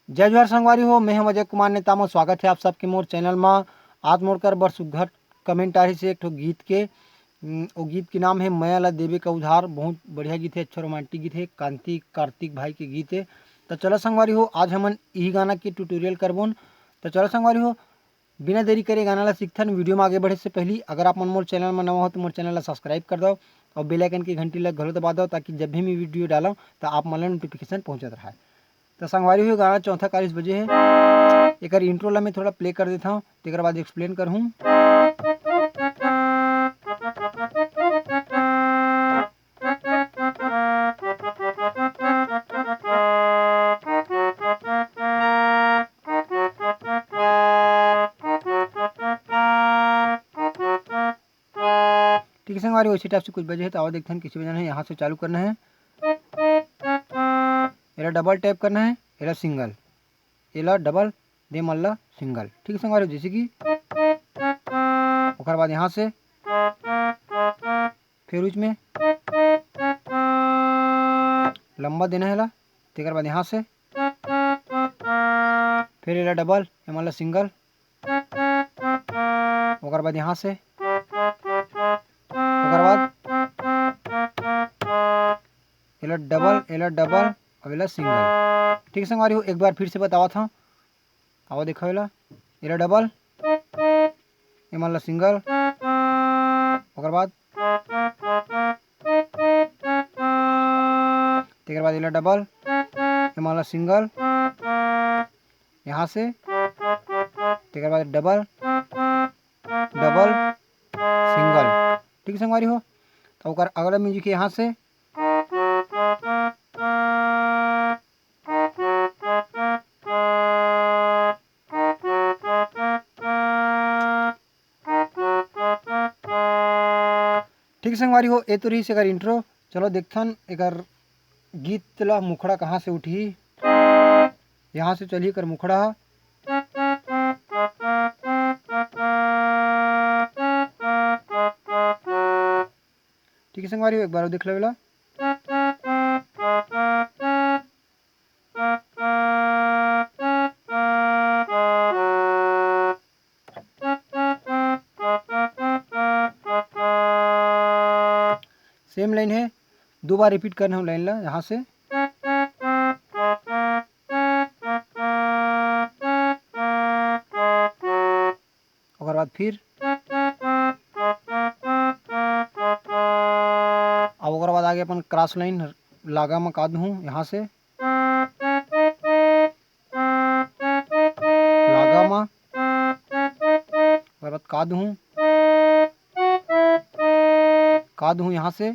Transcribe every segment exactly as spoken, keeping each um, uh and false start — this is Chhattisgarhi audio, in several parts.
जय जोहार संगवारी हो, मैं हूं अजय कुमार नेताम। स्वागत है आप सबके मोर चैनल मा। आज मोर कर बर सुग्घर कमेंट आ रहिस हे एक ठो गीत के। उम, ओ गीत के नाम है मया ला देबे का उधार। बहुत बढ़िया गीत है, अच्छा रोमांटिक गीत है, कांति कार्तिक भाई के गीत है। तो चलो संगवारी हो, आज हमन इही गाना के ट्यूटोरियल करबोन। तो चलो संगवारी हो, बिना देरी करे गाना ला सीखथन। वीडियो में आगे बढ़े से पहली अगर आप मन मोर चैनल में नवा हो तो मोर चैनल ला सब्सक्राइब कर दो और बेल आइकन की घंटी ला घलो दबा दो, ताकि जब भी मैं वीडियो डालूँ तो आप मन ला नोटिफिकेशन पहुँचत रहे। तो संगवारी हो, गाना चौथा कालीस बजे है, एकर इंट्रो ला मैं थोड़ा प्ले कर देता हूँ, तेकर बाद एक्सप्लेन करहूँ। ठीक है संगवारी, उसी टाइप से कुछ बजे है तो आओ देखथन किसी बजाना है। यहाँ से चालू करना है, एला डबल टैप करना है, एला सिंगल, एला डबल, दे मल्ला सिंगल। ठीक है संगवारी, जैसे कि ओकर बाद यहाँ से फिर उसमें लंबा देना है ला, तेकर बाद यहाँ से फिर एला डबल, ए मल्ला सिंगल, ओकर बाद यहाँ से, ओकर बाद एला डबल, एला डबल, अब एला सिंगल। ठीक है संगवारी हो, एक बार फिर से बतावत हूँ, आओ देखो एला, एला डबल, ए मल्ला सिंगल, ओकर बाद तेकर बाद एला डबल, ए मल्ला सिंगल, यहाँ से, तेकर बाद डबल, डबल, सिंगल। ठीक है संगवारी हो, तो ओकर अगला म्यूजिक है यहाँ से। ठीक संगवारी हो, ए तो रहिस एकर इंट्रो। चलो देखथन एकर गीत ला मुखड़ा कहाँ से उठही। यहाँ से चलही एकर मुखड़ा ह। ठीक है संगवारी हो, एक बार और देख लेवे ला। सेम लाइन है, दो बार रिपीट करना हो लाइन ला। यहाँ से ओकर बाद फिर, अब ओकर बाद आगे अपन क्रॉस लाइन लागा म का दूँ, यहाँ से लागा म, ओकर बाद का दूँ, का दूँ यहाँ से।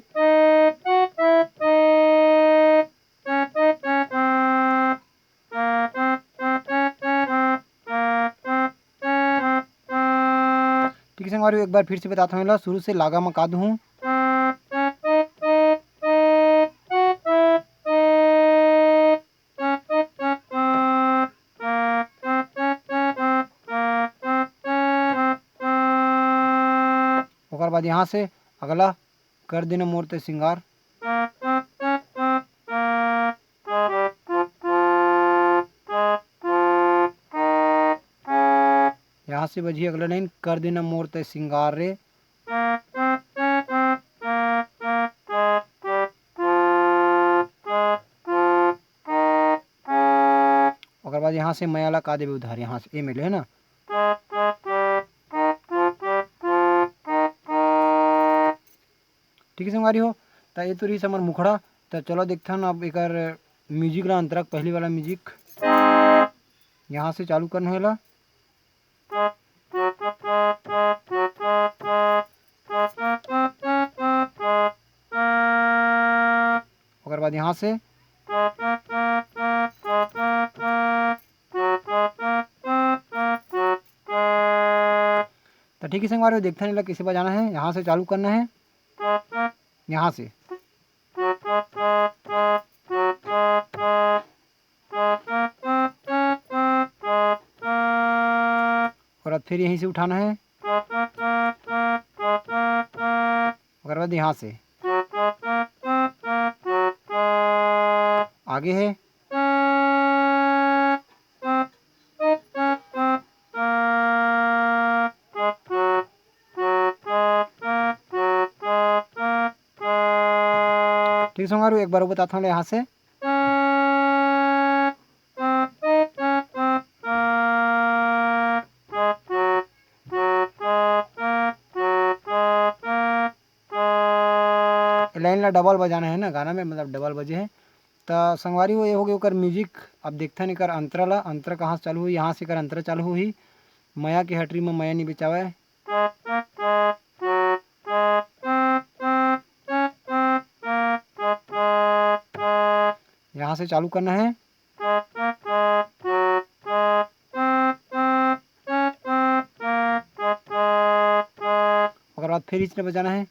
ठीक है संगवारी, एक बार फिर से बताता हूँ, एला शुरू से लागा म का दूँ। ओकर बाद यहाँ से अगला कर देना मोर ते सिंगार। यहाँ से बजी अगला लाइन, कर देना मोर ते सिंगार रे। ओकर बाद यहाँ से मया ला का देबे उधार, यहाँ से ए में ले, है ना। ठीक है संगवारी हो, त ए तो रहिस हमर मुखड़ा। त चलो देखथन अब एकर म्यूजिक ला, अंतरा के पहली वाला म्यूजिक। यहाँ से चालू करना है ला। ओकर बाद यहाँ से, तो ठीक है संगवारी हो, देखथन एला कैसे बजाना है। यहाँ से चालू करना है, यहाँ से। और अब फिर यहीं से उठाना है। ओकर बाद यहाँ से आगे है। संगवारी हो, एक बार वो बताता हूँ यहाँ से। लाइन ला डबल बजाना है ना गाना में, मतलब डबल बजे है। त संगवारी हो, ये हो गए ओकर म्यूजिक। अब देखथन एकर अंतरा ला, अंतरा कहाँ से चालू होही? यहाँ से एकर अंतरा चालू होही। मया के हटरी में मया नी बेचावय। यहाँ से चालू करना है। ओकर बाद फिर इसने बजाना है।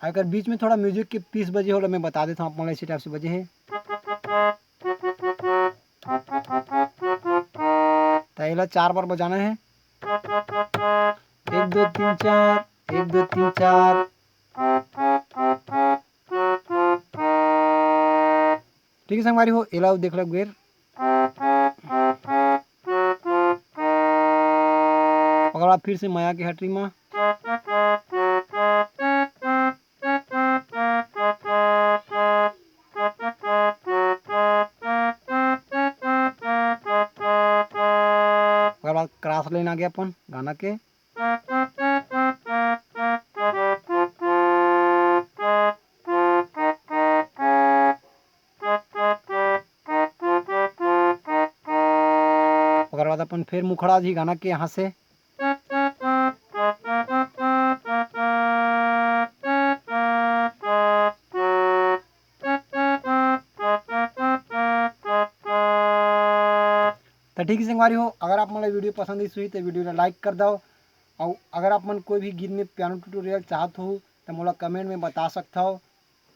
अगर बीच में थोड़ा म्यूजिक के पीस बजे हो, मैं बता देता हूँ आप मन ला, इसी टाइप से बजे है। तो एला चार बार बजाना है। एक, दो, तीन, चार, एक, दो, तीन, चार। ठीक है संगवारी हो, एला देख लो बेर। ओकर बाद फिर से मया के हटरी मा। ओकर बाद क्रॉस लाइन आ गया अपन गाना के। ओकर बाद अपन फिर मुखड़ा जी गाना के यहाँ से। तो ठीक है संगवारी हो, अगर आप मन ला वीडियो पसंद आइस होही तो वीडियो ला लाइक कर दव, और अगर आप मन कोई भी गीत में पियानो ट्यूटोरियल चाहत हो तो मोला कमेंट में बता सकत हव।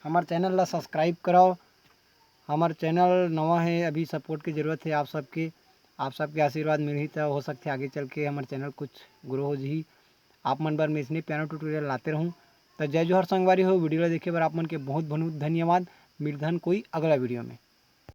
हमार चैनल ला सब्सक्राइब करव। हमार चैनल नवा है, अभी सपोर्ट की ज़रूरत है आप सबके। आप सबके आशीर्वाद मिलही तो हो सकथे आगे चल के हमार चैनल कुछ ग्रो हो जही। आप मन बर मैं इसने पियानो ट्यूटोरियल लाते रहूँ। तो जय जोहार संगवारी हो, वीडियो ला देखे बर आप मन के बहुत बहुत धन्यवाद। मिलथन कोई अगला वीडियो में।